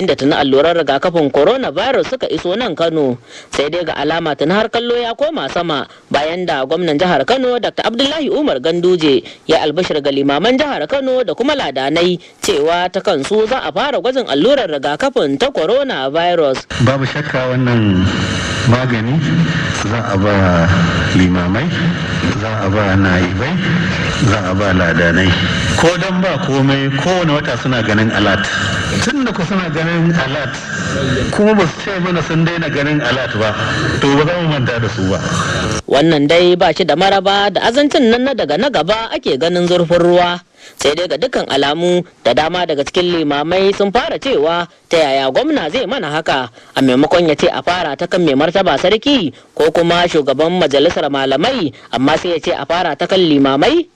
Inda tuni alluran rigakafin coronavirus suka iso nan Kano. Sai dai ga alama tuni har kallo ya koma sama bayan da gwamnan jihar Kano Dr. Abdullahi Umar Ganduje ya albashir ga limaman jihar Kano da kuma ladanai cewa ta kansu za a fara gwajin allurar rigakafin ta coronavirus. Babu shakka wannan magani za a ba limamai, za a ba na'ibai, za a ba ladanai. Ko don ba komai, kowane wata suna ganin alert. Tun da ku suna ganin alert kuma ba su ce mana sun daina ganin alert ba, to ba za mu manta da su ba. Wannan dai ba shi da maraba da azancin nan na daga na gaba ake ganin zurfin ruwa. Sai dai ga dukkan alamu da dama daga cikin limamai sun fara cewa ta yaya gwamna zai mana haka, a maimakon ya ce a fara ta kan mai martaba sarki ko kuma shugaban majalisar malamai, amma sai ya ce a fara ta kan limamai.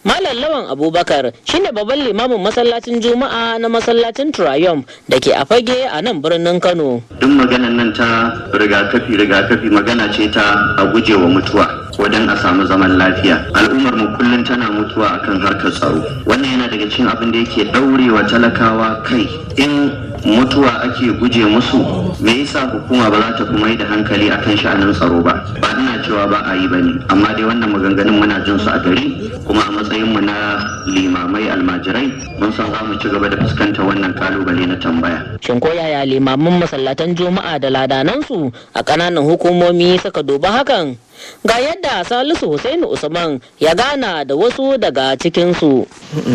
Malam Lawan Abubakar shine babban limamin masallacin Juma'a na masallacin Triumph da ke a Fage a nan birnin Kano. Duk maganan nan ta rigakafi, rigakafi magana ce ta a gujewa mutuwa ko don a samu zaman lafiya. Al'ummar mu kullum tana mutuwa akan harkar tsaro. Wannan yana daga cikin abin da yake daurewa talakawa kai. In mutuwa ake guje musu, me yasa hukuma ba za ta kuma yi da hankali akan sha'anin tsaro ba? Ba ina cewa ba a yi bane, amma dai wannan maganganun muna jin su a gari, kuma a matsayin mu na limamai almajirai mun san za mu ci gaba da fuskantar wannan kalubale na tambaya. Shin ko yaya limamin masallatan Juma'a da ladanansu a ƙananan hukumomi suka duba hakan? Ga yadda Salisu Hussaini Usman ya gana da wasu daga cikinsu.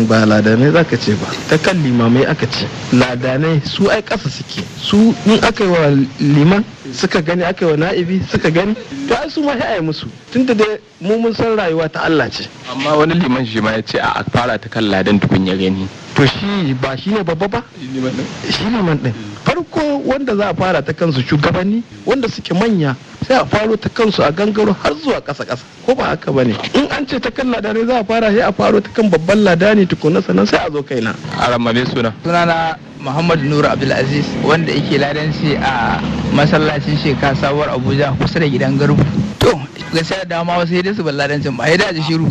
Ba ladanai za ka ce ba, ta kan limamai aka ce. Ladanai su ai ƙasa suke. Su in aka yi wa liman suka gani, aka yi wa na'ibi suka gani, to ai su ma sai a yi musu. Tunda dai mu mun san rayuwa ta Allah ce. Amma wani liman shi ma ya ce a fara ta kan ladan tukun ya gani. To shi ba shi ne babba ba? Shi liman din. Farko wanda za a fara ta kansu shugabanni wanda suke manya, sai a faro ta kansu a gangaro har zuwa ƙasa ƙasa, ko ba haka bane? In an ce ta kan ladane za a fara, sai a faro ta kan babban ladani tukuna, sannan sai a zo kaina. Arama me suna? Sunana Muhammadu Nura Abdulaziz, wanda yake ladanci a masallacin Sheka, Sabuwar Abuja, kusa da gidan Garbu. To gaskiya da dama wasu sai dai su bar ladancin ba, sai dai a ji shiru.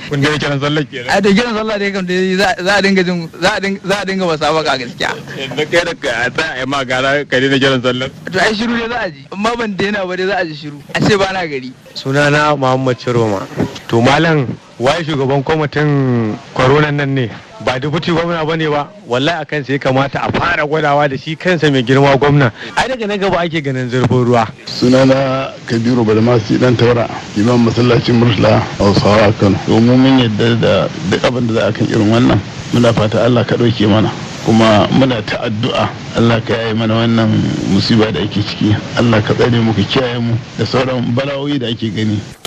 Kun ga kiran sallah kenan. A da kiran sallah dai kam dai za a dinga jin za a dinga wasa baka gaskiya. Yanzu kai da ka tsaya a ma gara ka daina kiran sallah. To ai shiru ne za a ji, amma ban daina ba dai za a ji shiru. A ce ba na gari. Sunana Muhammad Chiroma. To malam, waye shugaban kwamitin kwaronan nan ne? Ba deputy gwamna ba ne ba? Wallahi akan sai kamata a fara gwadawa da shi kansa mai girma gwamna. Ai daga nan gaba ake ganin zurfin ruwa. Sunana Kabiru Badamasi Dan Taura, imam masallacin Murtala Hausawa a Kano. Domin mun yadda da duk abin da za a kan irin wannan, muna fata Allah ka ɗauke mana, kuma muna ta addu'a Allah ka yaye mana wannan musiba da ake ciki, Allah ka tsare mu, ka kiyaye mu da sauran bala'o'i da ake gani. To